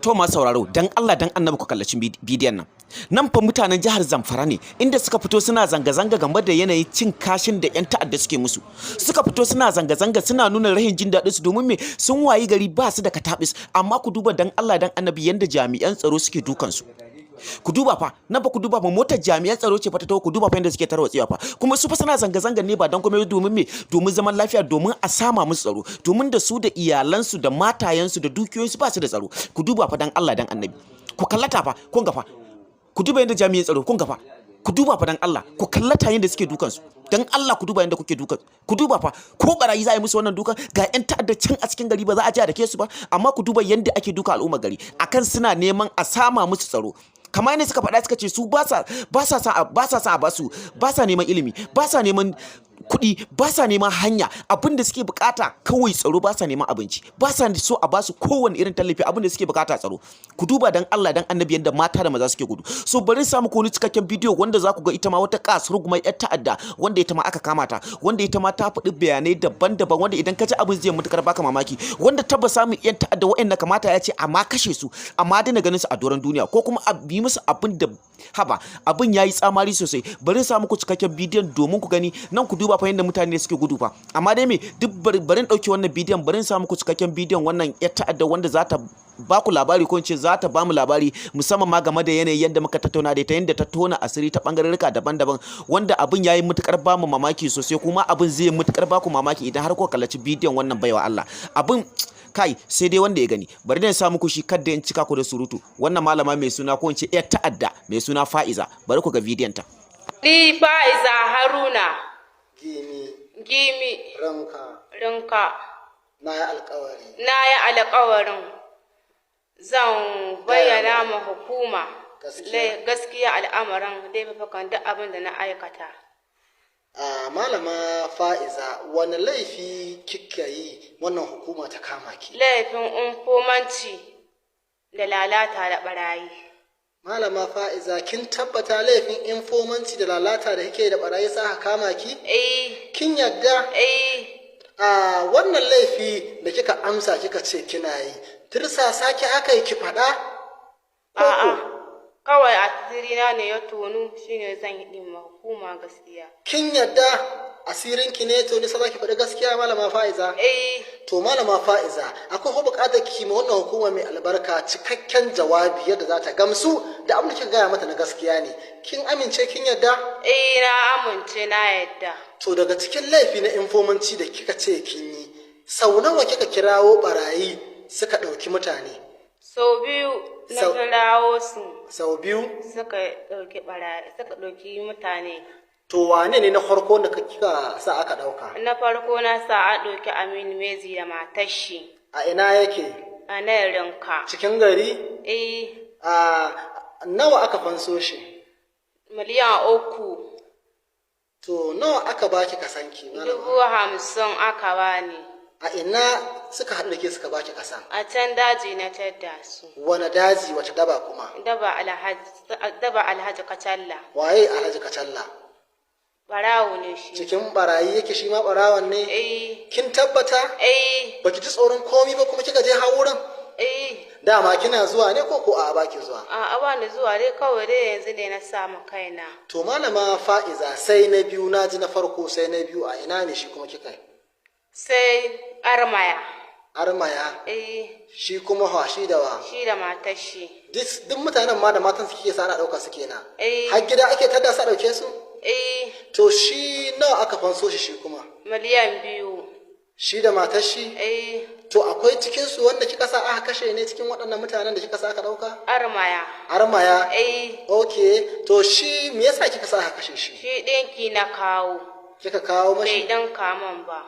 To masu sauraro, dan Allah dan Annabi ku kallaci bidiyon nan. Nan fa mutanen jihar Zamfara ne inda suka fito suna zanga-zanga game da yanayin cin kashin da 'yan ta'adda suke musu. Suka fito suna zanga-zanga, suna nuna rahin jin daɗin su, domin me? Sun wayi gari ba su da katabis. Amma ku duba, dan Allah dan Annabi, yanda jami'an tsaro suke dukan su. Ku duba fa nan fa, ku duba fa, motar jami'an tsaro ce fa ta taho. Ku duba fa yanda suke tarwatsewa fa. Kuma su fa suna zanga-zanga ne ba don kuma, domin me? Domin zaman lafiya, domin a sama musu tsaro, domin da su da iyalansu da matayensu da dukiyoyinsu ba su da tsaro. Ku duba fa, dan Allah dan Annabi ku kallata fa. Kun ga fa, ku duba yanda jami'an tsaro, kun ga fa, ku duba fa, dan Allah ku kallata yanda suke dukan su. Dan Allah ku duba yanda kuke dukan. Ku duba fa, ko barayi za a yi musu wannan dukan? Ga yan ta'adda can a cikin gari, ba za a ji a dake su ba? Amma ku duba yanda ake duka al'ummar gari akan suna neman a sama musu tsaro. Kamar yadda suka faɗa, suka ce su ba sa a basu, ba sa neman ilimi, ba sa neman kuɗi, ba sa neman hanya. Abin da suke bukata kawai tsaro. Ba sa neman abinci, ba sa so a basu kowane irin tallafi. Abin da suke bukata tsaro. Ku duba, dan Allah dan Annabi, yanda mata da maza suke gudu. So bari samu ku wani cikakken bidiyo wanda za ku ga ita ma wata kasuwar kuma yar ta'adda wanda ita ma aka kama ta, wanda ita ma ta faɗi bayanai daban-daban, wanda idan ka ji abin zai mutukar baka mamaki, wanda tabbas samun yan ta'adda waɗanda kamata ya ce amma kashe su, amma daina ganin su a doron duniya, ko kuma a bi musu abin da, haba, abin yayi tsamari sosai. Bari sa muku cikakken bidiyon domin ku gani. Nan ku duba fa yanda mutane suke gudu fa. Amma dai me, duk barin dauke wannan bidiyon, barin sa muku cikakken bidiyon wannan yar ta'adda wanda za ta ba ku labari, ko in ce za ta ba mu labari, musamman ma game da yanayin yadda muka tattauna da ita, yadda ta tona asiri ta bangarorika daban-daban, wanda abin yayi mutukar ba mu mamaki sosai. Kuma abin zai mutukar ba ku mamaki idan har ku kallaci bidiyon wannan baiwa Allah. Abin kai sai dai wanda ya gani. Bari na sa muku shi, kadda in cika ku da surutu. Wannan malama mai suna, ko in ce yar ta'adda mai suna Fa'iza, bari ku ga bidiyon ta. Ni Fa'iza Haruna. Gimi. Gimi. Ranka. Rinka. Na yi alkawari. Na yi alkawarin zan bayyana ma hukuma Gaskiya. Gaskiya al'amarin laifukan duk abin da na aikata. A malama Fa'iza, wani laifi kika yi wannan hukuma ta kama ki? Laifin infomanci da lalata da barayi. Malama Fa'iza, kin tabbata laifin infomanci da lalata da kike da barayi sa aka kama ki? Eh. Kin yadda? Eh. A wannan laifi da kika amsa kika ce kina yi, tirsasa ki aka yi ki faɗa ko ko? A'a. Kawai asirina ne ya tonu, shine zan yi ma hukuma gaskiya. Kin yadda asirinki ne to nisa za ki faɗi gaskiya, malama Fa'iza? Eh. To malama Fa'iza, akwai ko buƙatar ki ma wannan hukuma mai albarka cikakken jawabi yadda za ta gamsu da abin da kika gaya mata na gaskiya ne. Kin amince, kin yadda? Eh, na amince, na yadda. To daga cikin laifi na infomanci da kika ce kin yi, sau nawa kika kirawo barayi suka ɗauki mutane? Sau biyu na kirawo su. Sau biyu? Suka ɗauki barayi, suka ɗauki mutane. To wane ne na farko da kika sa aka ɗauka? Na farko na sa a ɗauki Aminu Mezi da matar shi. A ina yake? A nan Rinka. Cikin gari? Eh. A nawa aka fanso shi? 3 miliyan. To nawa aka baki kasanki, malama? 50,000 aka bani. A ina suka haɗu da ke suka baki kasan? A can daji na tadda su. Wani daji, wata daba kuma? Daba Alhaji Kacalla. Waye Alhaji Kacalla? Barawo ne shi. Cikin barayi yake, shi ma barawon ne? Eh. Kin tabbata? Eh. Baki ji tsoron komi ba kuma kika je har wurin? Eh. Dama kina zuwa ne ko ko a baki zuwa? A'a, ba ni zuwa dai, kawai dai yanzu ne na samu kaina. To malama Fa'iza, sai na biyu, na ji na farko, sai na biyu, a ina ne shi kuma kika yi? Sai Armaya. Armaya? Eh. Shi kuma wa, shi da wa? Shi da matar shi. Duk mutanen ma da matan su kike sa ana ɗauka su kenan? Eh. Har gida ake tada su a ɗauke su? Eh. To shi nawa aka fanso shi, shi kuma? 2 miliyan. Shi da matar shi? Eh. To akwai cikin su wanda kika sa aka kashe ne cikin waɗannan mutanen da kika sa aka ɗauka? Armaya. Armaya? Eh. Okay, to shi me yasa kika sa aka kashe shi? Shi ɗinki na kawo. Kika kawo Bai mashi? ɗinka man ba.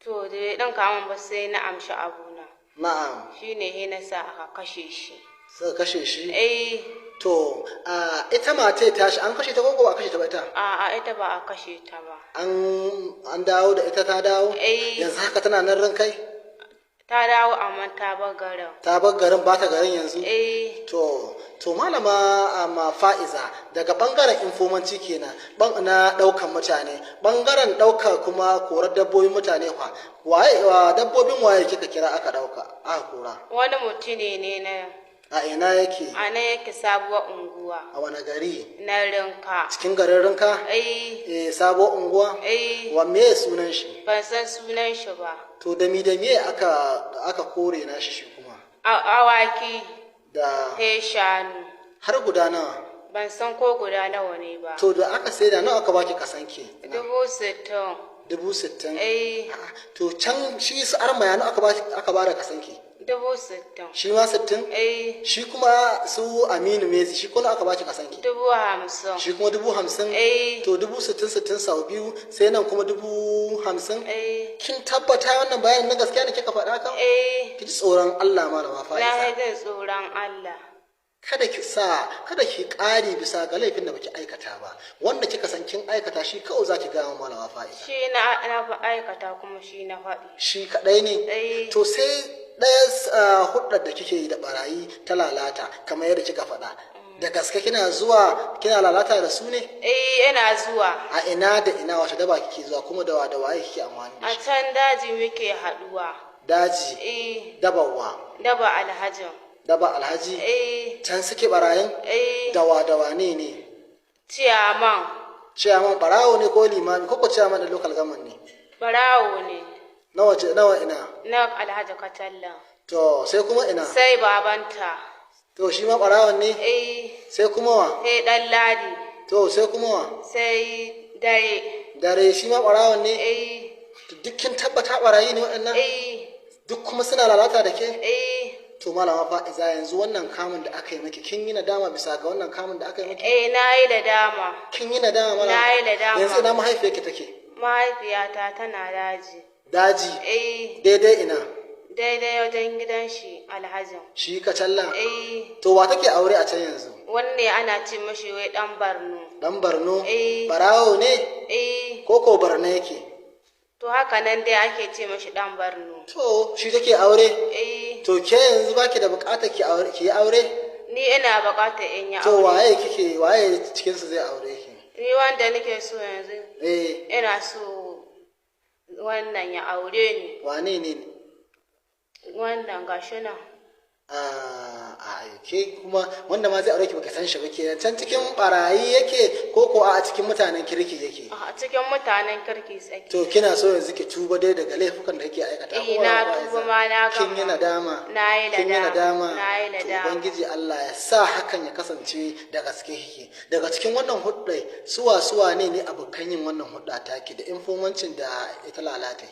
To da bai ɗinka man ba, sai na amshi abuna. Shi ne na sa aka kashe shi. Suka kashe shi? Eh. To a ita matai tashi an kashe ta ko ba a kashe ta ba ita? A'a, ita ba a kashe ta ba. An dawo da ita, ta dawo? Eh. Yanzu haka tana nan ran kai? Ta dawo amma ta bar garin. Ta bar garin, ba ta garin yanzu? Eh. To malama amma Fa'iza, daga bangaren informanci kenan na daukan mutane, bangaren dauka kuma korar dabbobin mutane kwa waye wa dabbobin waye kika kira aka dauka aka kora? Wani mutune ne na. A ina yake? A nan yake, sabuwar unguwa. A wani gari? Na Rinka. Cikin garin Rinka? Eh. Eh, sabo unguwa? Eh. Wa me sunan shi? Ban san sunan shi ba. To da mi aka kore na shi kuma? Awaki. Da He shanu. Har guda nawa? Ban san ko guda nawa ne ba. To da aka saida, nawa aka baki kasanki? 60,000. 60,000? Eh. To can shi su Armaya nawa aka ba da kasanki? 60,000. Shi ma 60? Eh. Shi kuma su Aminu Mezi, shi kuma aka baki kasanki? 50,000. Shi kuma 50,000? Eh. To 60,000 60 sau biyu, sai nan kuma 50,000? Eh. Kin tabbata wannan bayanin na gaskiya ne kika faɗa kan? Eh. Ki ji tsoron Allah, malama Na Fa'iza. yi jin tsoron Allah. Kada ki ƙari bisa ga laifin da baki aikata ba. Wanda kika san kin aikata shi kawai zaki ga wa malama Fa'iza. Shi na fi aikata kuma shi na faɗi. Shi kaɗai ne? Eh. To sai ɗaya hudar da kike yi da barayi ta lalata, kamar yadda kika faɗa. Da gaske kina zuwa kina lalata da su ne? Eh, ina zuwa. A ina da ina, wace daba kike zuwa, kuma da wa da waye kike amfani da A shi? can daji muke haɗuwa. Daji? Eh. Dabawa? Daba Alhajin. Daba Alhaji? Eh. Can suke barayin? Eh. Dawa dawa ne? Ciyaman. Ciyaman barawo ne ko limami ko ciyaman da local government ne? Barawo ne. Nawa ce nawa ina? Na Alhaji Katalla. To sai kuma ina? Sai babanta. To shi ma barawon ne? Eh. Sai kuma wa? Sai ɗan Ladi. To sai kuma wa? Sai Dare. Dare shi ma barawon ne? Eh. To duk kin tabbata barayi ne waɗannan? Eh. Duk kuma suna lalata da ke? Eh. To malama Fa'iza, yanzu wannan kamun da aka yi miki, kin yi nadama bisa ga wannan kamun da aka yi miki? Eh, na yi nadama. Kin yi nadama, malama? Na yi nadama. Yanzu ina mahaifiyarki take? Mahaifiyata tana daji. Daji? Eh. Daidai ina? Daidai wajen gidan shi Alhajin. Shi Kacalla? Eh. To wa take aure a can yanzu? Wanne ana ce mashi wai ɗan Barno. Dan Barno? Eh. Barawo ne? Eh. Ko ko Barno yake? To haka nan dai ake ce mashi ɗan Barno. To shi take aure? Eh. To ke yanzu baki da bukatar ki aure, ki yi aure? Ni ina buƙatar in yi To aure. waye kike, waye cikin su zai aure ki? Ni wanda nake so yanzu, ina so wannan ya aure ni. Wane ne? Wannan gashi nan. A ke kuma wanda ma zai aure ki baka san shi ba kenan, can cikin barayi yake ko ko a cikin mutanen kirki yake? A cikin mutanen kirki tsaki. To kina so yanzu ki tuba dai daga laifukan da kake aikata Eh, ko na ba tuba Fa'iza? ma na Kin yi gama. nadama? Na yi Kin yi nadama. nadama? Na yi To nadama. Ubangiji Allah ya sa hakan ya kasance da gaske kike. Daga cikin wannan hudai, suwa suwa ne abokan yin wannan hudda taki da informancin da ita lalata?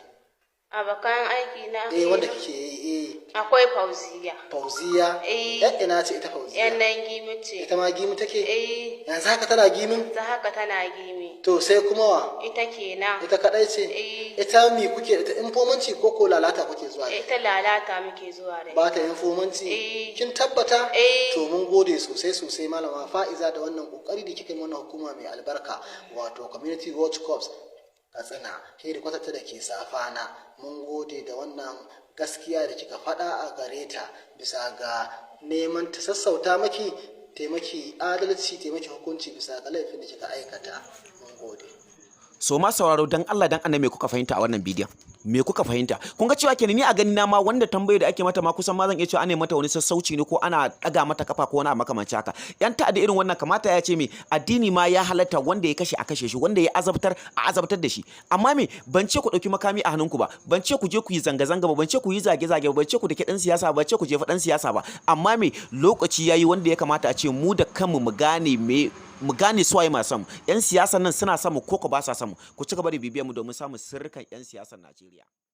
Abokan aiki na? Eh, wanda kike yi, eh. Akwai Fauziya. Fauziya? Eh. Yan ina ce ita Fauziya? Yan nan Gimi ce. Ita ma Gimi take? Eh. Yanzu haka tana Gimin? Yanzu haka tana Gimi. To sai kuma wa? Ita kenan. Ita kadai ce? Eh. Ita mi kuke, ita informanci ko ko lalata kuke zuwa da? Ita lalata muke zuwa da. Ba ta informanci? Eh. Kin tabbata? Eh. To mun gode sosai sosai, malama Fa'iza, da wannan kokari da kika yi wannan hukuma mai albarka, wato Community Watch Corps Katsina, hedikwata ta da ke Safana. Mun gode da wannan gaskiya da kika faɗa a gare ta bisa ga neman ta sassauta maki, taimaki adalci, taimaki hukunci bisa ga laifin da kika aikata. Mun gode. So ma sauraro, dan Allah dan annabi, me kuka fahimta a wannan bidiyon? Me kuka fahimta? Kun ga cewa kenan ni a gani na ma, wanda tambayoyi da ake mata ma, kusan ma zan iya cewa ana mata wani sassauci ne ko ana daga mata kafa ko wani abu makamanci haka. Yan ta'adda irin wannan, kamata ya ce me addini ma ya halatta wanda ya kashe a kashe shi, wanda ya azabtar a azabtar da shi. Amma me, ban ce ku dauki makami a hannunku ba, ban ce ku je ku yi zanga zanga ba, ban ce ku yi zage zage ba, ban ce ku dake dan siyasa ba, ban ce ku jefa dan siyasa ba. Amma me, lokaci yayi wanda ya kamata a ce mu da kanmu mu gane me, mu gane suwaye masu mu. Yan siyasan nan suna samu ko ko ba sa samu. Ku ci gaba da bibiyar mu domin samun sirrikan yan siyasar Najeriya.